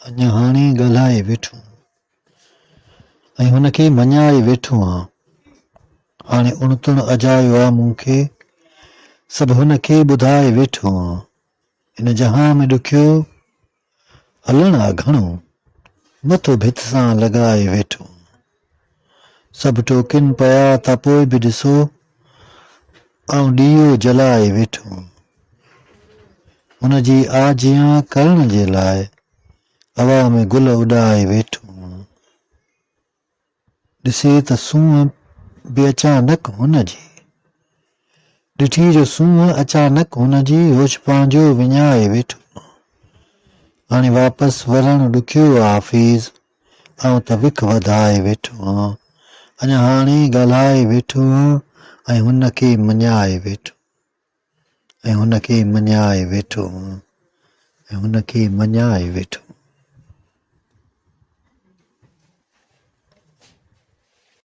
اڃا هاڻي ڳالهائي ويٺو ۽ هن کي مڃائي ويٺو آن. هاڻي اڻ تڻ اجايو آ مون کي، سڀ هن کي ٻڌائي ويٺو آن. هن جهان ۾ ڏکيو هلڻ آ گهڻو، مٿو ڀت سان لڳائي ويٺو آن. سڀ ٽوڪين پيا ته پوء به ڏسو، آئون ڏيئو جلائي ويٺو آن. هن جي آجيان ڪرڻ جي لاء هوا ۾ گل اڏائي ويٺو آن. ڏسي ته سونهن به اچانڪ هن جي. ڏٺي جو سونهن اچانڪ هن جي هوش پنهنجو وڃائي ويٺو آن. هاڻي واپس ورڻ ڏکيو آ حفيظ، آئون ته وک وڌائي ويٺو آن. اڃا هاڻي ڳالهائي ويٺو آن ۽ هن کي مڃائي ويٺو. ۽ هن کي مڃائي ويٺو آن ۽ هن کي مڃائي ويٺو.